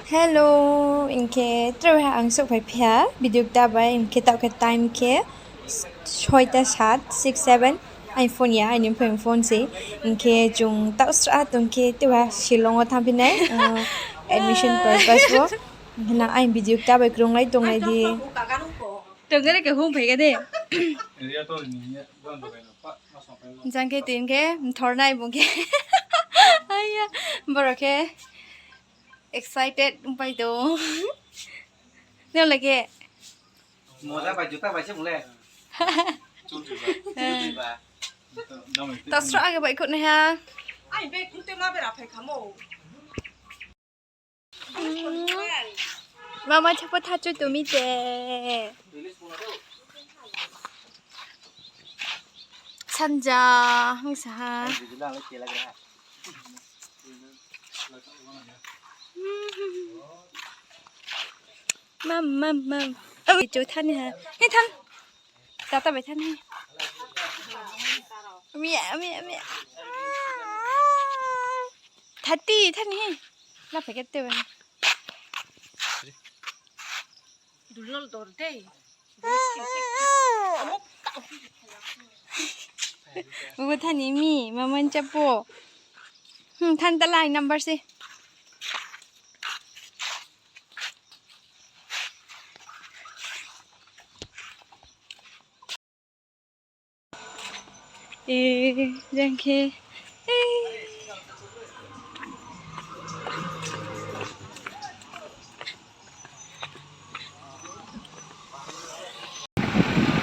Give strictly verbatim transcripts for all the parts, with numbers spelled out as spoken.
Hello, hing khe tre ha ang souhphai phi ha video kta bai, hing khe taoh khe time khe soita sat, six, seven, aini phone ya, aini mphaiyong phone se, hing khe chung taoh srah tong khe tre ha Shillong wo thanngphi nai, admission purpose wo, hing khe nang aini video kta bai krunglai tonglai di. Tong khe khe hung phai khe de. Jang khe tin khe mthor nai bung khe. Aya, boro khe excited ongpai tong. Nang le khe. Moja bai juta bai se bung le. Taoh srah khe baihkhouh nai ha. Mama, chapo tha chu tumi te. Sanja, hung sa ha. Mam, mam, mam. Oi, chu than ha. Hei, than. Tata bai than ni. Mia, mia, mia. Thati, than ni. La packet te bai. Dulol dor dei. Ubo than ni mi, maman chapo. Hmm, than ta lai number se. E, jang khe. E.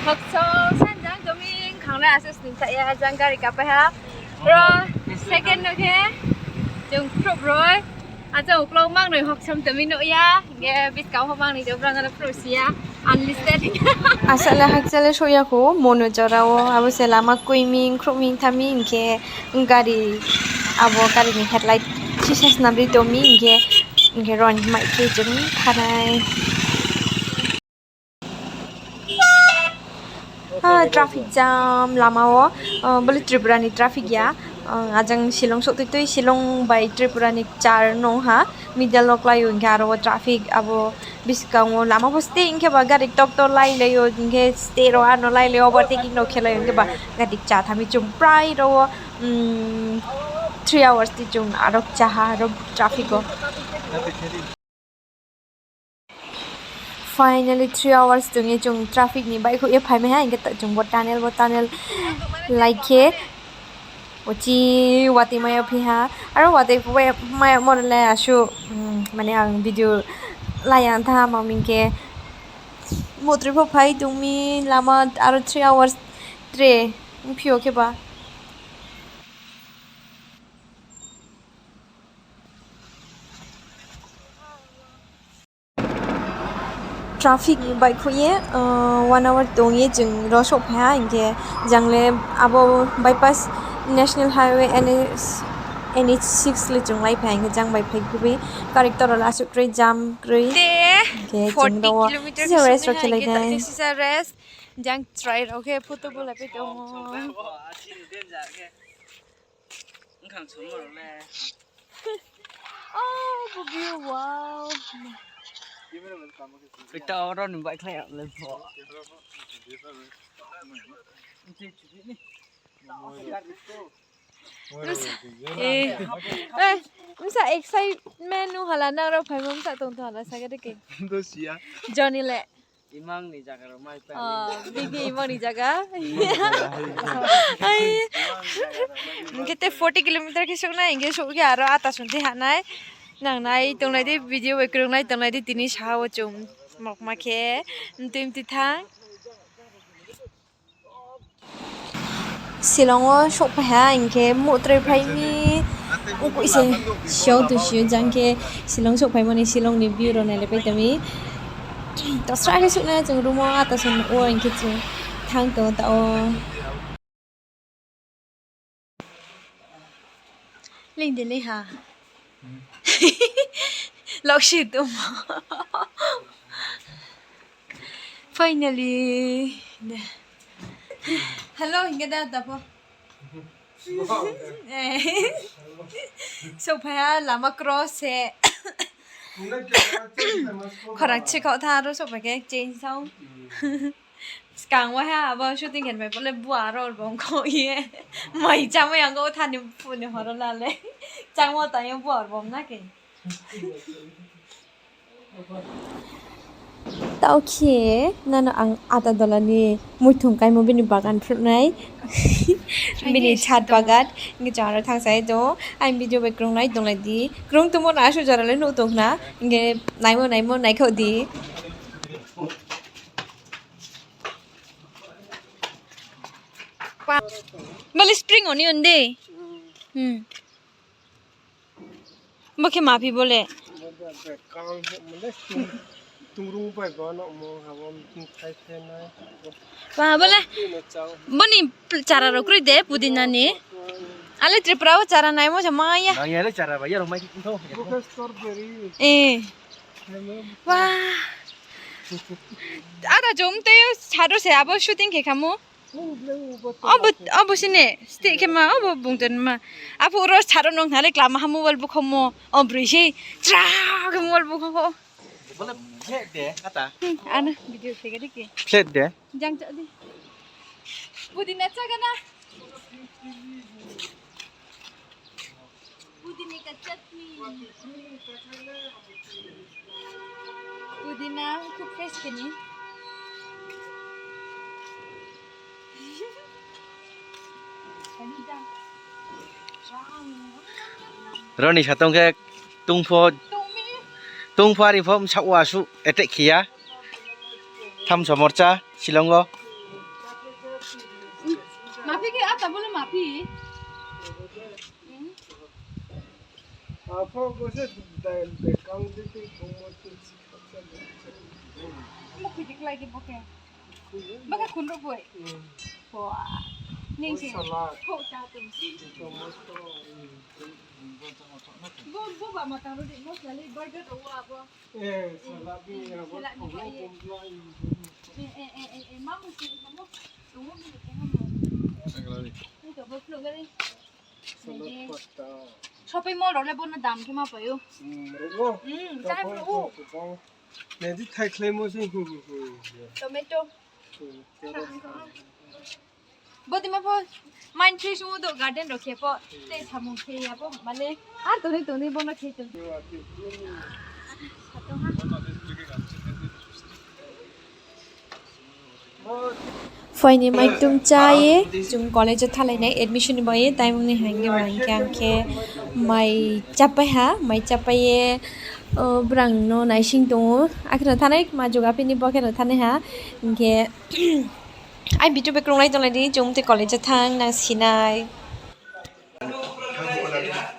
Hoksom sanjang toming khanglai asuh sning sa ya jang gari kapai ha. Ro second no khe chung khruh broi. Acha uklok mangnoi hoksom tongmi nuh ya, hingkhe buskang pho mangnoi de brang ano phruh si ya, unlisted. Asa le hakcha le souh ya kho, mono jora wo, abo se lama kui ming, khruh ming, tha ming, hingkhe gari, abo gari ni headlight sisa snam ri tong mi, hingkhe, hingkhe ron mai khe chung thanai. Ah, traffic jam lama wo, ah, bole Tripura ni traffic ya. Ah, ajang Shillong souh tui tui, Shillong bai Tripura ni kchar nung ha, middle wo klái ou, hingkhe aro wo traffic, abo buskang wo lama pho stay, hingkhe ba gari tok tok lailai ou, hingkhe stay ro ano lailai ou, overtaking no khelai ou, hingkhe ba gari kcha thami chung prai ro wo, mm, three hours ti chung aro kcha ha, aro traffic wo. Finally, three hours tong ye chung traffic ni baihkhouh ye phaimai ha, hingkhe chung bo tunnel, bo tunnel lai khe, uchi watoi mai ya phi ha, aro watoi mai ya mo le asuh, mm, mane ang video lai ya tha, ma hing khe mutroi pho phai tong mi, lama aro three hours tre ongphi yo khe ba. Traffic ni baihkhouh ye, ah, one hour tong ye chung ro souhphai ha, hingkhe jang le abo bypass National Highway N H, N H six le chung laiphai ha, hingkhe jang bai phai khe bi character rao le asuh kroi jam kroi. Hingkhe chung ro wo sisa rest rao khe lai nai. Sisa rest, jang chrai rao khe photo bo lai pai tong ou. Wngkha sumor le. Oh, bo view, wow. Ita oro ni baikhlai ya le bo. Eh, eh, bsa excitement nu hala nang rao phaimo bsa tong tong hala saka de ke. Johnny le. Imang ni jaga rao mai pa. Oh, bini imang ni jaga. Ai. Hingkhe te forty kilometer khe souhnai, hingkhe souh khe aro ata sung tei hanai. Nang nai tonglai di, video bai krunglai tonglai di, tini saha wo chung mokma khe mtui mtui thang. Shillong wo souhphai ha, hingkhe mutroi phai mi, ongkoi se siyong tong siyong jang khe Shillong souhphaimo ni Shillong ni view rao nailai pai tong mi. Tosra khe souhnai chung room wo, ata sung wo, hingkhe chung thang tong ta o. Ling de ling ha. Loksi tongmo. Finally. Hello, hingkhe da, da pho. Eh. Souhphai ha, lama cross se. Khorang chikhaoh tha aro souhphai khe change sao. Skang wa ha abo shooting khe bai pole bua aro bong kho ye. Mai chámo yang kho thani phu ni horo la le. Chámo ta ye bua bong na khe. Tao khe nano ang ata dola ni muithung kaimo bini bagan phruh nai. Bini chhat bagan. Hing khe chung aro thanngsai tong. Ang video bai krung nai tonglai di. Krung tongmo no asuh jora le nuh tong khna. Hing khe naimo, naimo, naikhaoh di. Bale spring onion de. Hmm. Bo khe ma phi bo le? Bo khe bekang, mane tung-, tungrung bai bo no mo habo thai thai nai. Ba bo le? Bo ni chara rao kroi de, pudina ni. Ale Tripura wo chara naimo se maya. Nang ya le chara bai ya rao mai thou. Bo khe strawberry. Eh. Wa. Ada jom te yo saro se abo shooting khe khamo. Obo, obo sini, stick khe ma, obo bung tong ma. Aphuh ro saro nung nale klama ha mobile bukhomo, o broi se, tra khe mobile bukhomo. Bole flat de, ata. Hmm, ano video se gari ke. Flat de. Jang cha di. Pudina cha gana. Pudina ka chutney. Pudina khub fresh khe ni. Roni satong khe tungpho, tungpho ari pho msak wa su attack khe ya. Thamso morcha Shillong o. Maphi khe ata bole maphi. Apho bo se dai bekang di tei bungmo tei si khakcha. Mo khuidi klai di bo khe. Bo khe khunrok boi. Bo a. Ning se. Salad. Kho cha tong si. Tomato. Bo, bo ba ma tang ro di, mosla le burger ro wa bo. Eh, salad ni ya bo. Salad ni ba ye. Eh, eh, eh, eh, eh, ma mo si, ma mo. Tong mo ni khe ha mo. Ni to bo phlung gari. Shopping mall rao le bo no dam khe ma pai ou. Nai di thaikhlaimo se. Tomato. Bo di ma pho mind fresh ong do garden rao khe pho. Tei samung khe ya pho mane. Ar tongni tongni bo no khe tong. Phaini mai tum chá ye, chung college o thalai nai admission ni baoh ye, time ni hing ye, hing khe ang khe mai chápai ha, mai chápai ye, o, brang no naising tong ou. Akhe no thanai, ma juga phi ni bo khe no thanai ha, hing khe, ai video background lai tonglai di, chung tei college o thanng nang sinai.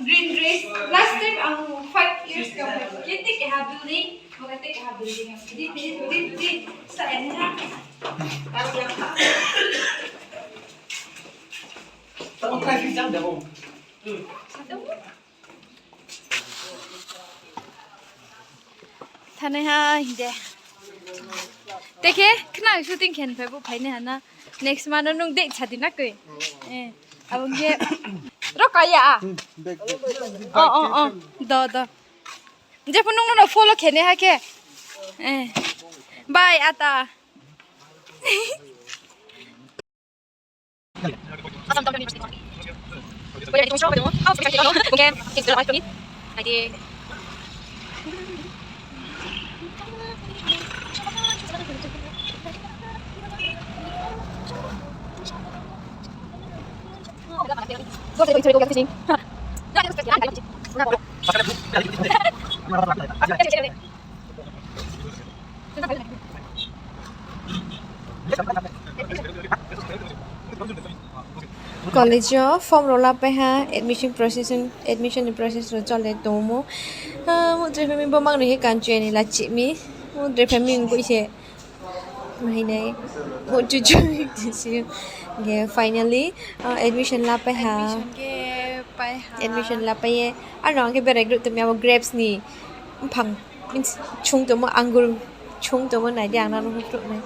Green dress. Last time ang five years ka mo. Kete keha building, mo kete keha building. Di, di, di, di. Sa ya na. Tao ya. Tao traffic jam da bo. Sa tao. Thanai ha hing de. Tei khe khna shooting khe phai bo phainai ha na. Next month no nung date sa di na koi. Eh, abo khe ro ka ya a. Oh, oh, oh. Do, do. Je pho nung no follow khe nai ha khe. Eh. Bye, ata. College o form rao lapai ha, admission process, admission ni process rao chole tongmo. Ah, mudre family bo mang ni khe kanchoi ni la chih mi. Mudre family boi se. Mahinai. Mudre choi si. Ge finally, ah, admission lapai ha. Admission ke pai ha. Admission lapai ye. Ano ang khe berai group tongmi abo grapes ni. Mphang. Means, chung tongmo angur, chung tongmo nai di ang nang no phruh nai.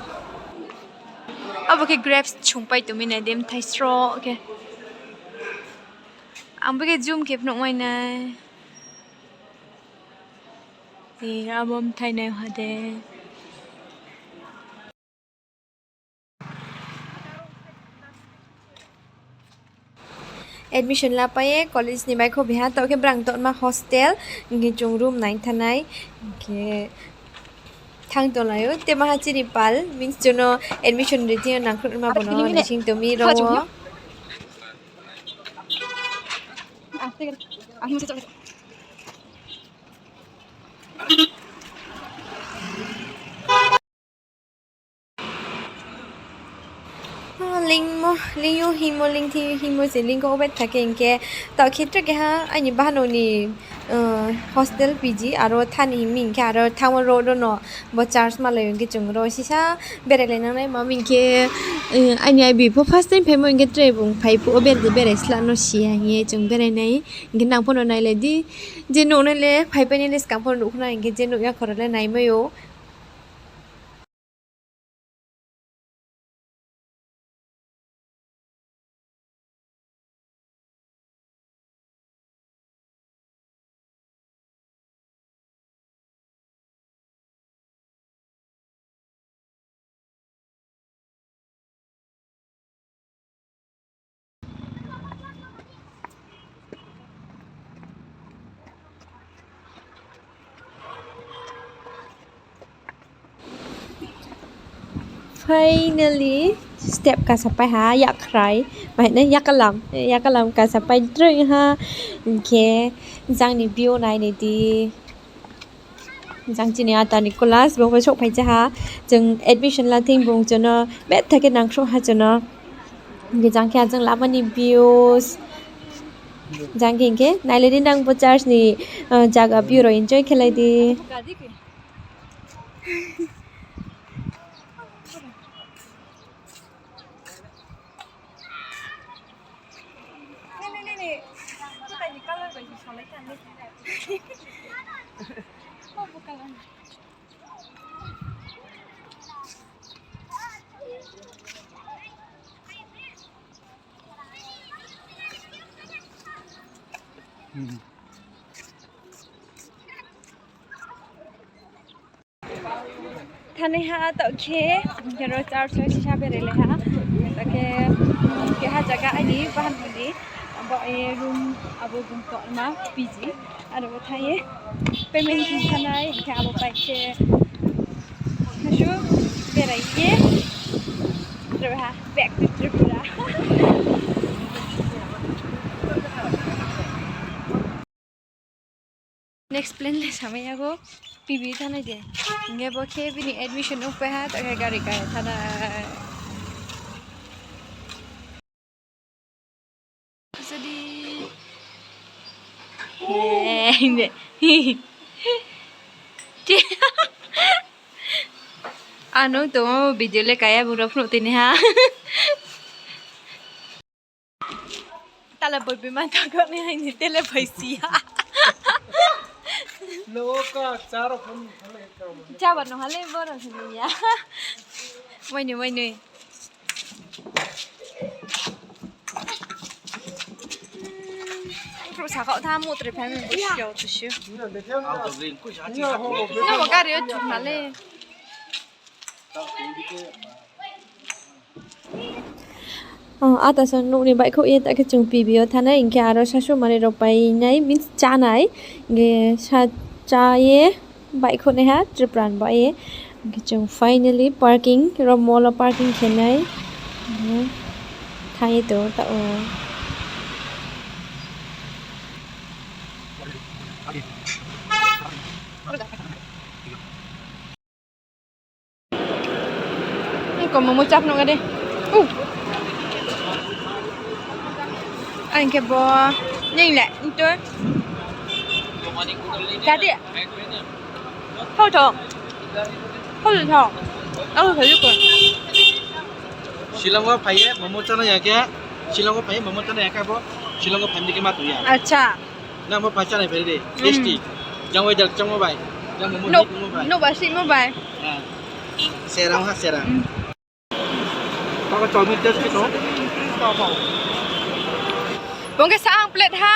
Abo khe grapes chung pai tongmi nai di, mthai sroh khe. Ang bo khe zoom khe phnuh mai nai. Ni abo mthai nai ha de. Admission lapai ye college ni baihkhouh biha, taoh khe brang tongma hostel, hing khe chung room nai thanng nai, hing khe thanng tonglai ou, tei maha chini pal, means chung no admission ri thing yo nangkhruh ma bo no naising tong mi rao wo. Lingmo, ling yo hingmo, ling thi hingmo se ling kho obe thake hing khe, taoh khe tre keha aini bahanao ni hostel P G aro thani hing mi hing khe aro thanngmo ro ro no bo church malai hing khe chung ro sisa berai lai nang nai ma hing khe, aini ibi pho first time phaimo hing khe tre bung phai phuh wo berai de berai sla no si ya hing ye chung berai nai hing khe nang pho no nailai di, je nuhnai le phaipai nai le skang pho no nuh khna hing khe je nuh ya khoro le naimai ou. Finally, step kasapai ha, yakhrai, mai nai yakalam, yakalam kasapai droi ha, hing khe jang ni view nai nai di. Jang chini ata ni class, bung pho souhphai ja ha. Chung admission la thing bung chung no betha khe nangkhruh ha chung no. Hing khe jang khe ajang lama ni views. Jang khe hing khe nailai di nang bo church ni, ah, jaga view rao enjoy khe lai di. Thanai ha taoh khe, hing khe ro church wo sisa berai lai ha. Taoh khe, keha jaga aini bahanao ni, abo ye room, abo bung tongma P G. Aro bo thanng ye payment khe thanai, hing khe abo pai khe, khasu berai ye, ro ha, back to Tripura. Next plan le samai yago, P B thanai de. Hing khe bo khe bini admission ongpai ha, taoh khe gari kaya thanai. Jadi. He, hing de. Ano tong o video le kaya bung rao phnuh tini ha. Tala boi bima thago ni hai ni tele bai si ya. Chaba no hale boro hini ya. Mai ni, mai ni. Kru sa kau tha mo tre phan bo siau tu siu. No mo gari o chuk na le. Ata sa nouh ni baihkhouh ye ta khe chung P B o thanai, hing khe aro sasu manoi rao painai, means chánai, hing khe sa chá ye baihkhouh naiha Tripura ni baoh ye. Hing khe chung finally parking, ro mall o parking khe nai. Thanng ye tong ou taoh o. Ko momo chap nuh de. Ang khe bo ning le, ito. Jadi. Hau tho. Hau tho. Ang khe ko. Shillong wo phai ye momo chana ya khe. Shillong wo phai ye momo chana ya khe bo. Shillong wo phai ni khe ma tong ya. Acha. Nang bo phai chánai phai de, tasty. Jang weather changmo bai, jang momo nuh, nuh bai, simo bai. Serang ha, serang. Bung khe sa ang plate ha.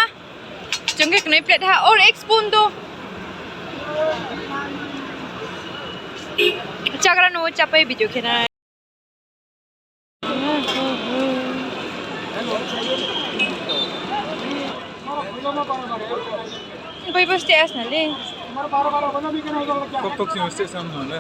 Chung khe knoi plate ha. Or ek spoon do. Chapai video khe nai. Bai bo stage na le. Tok tok sing stage sam na le.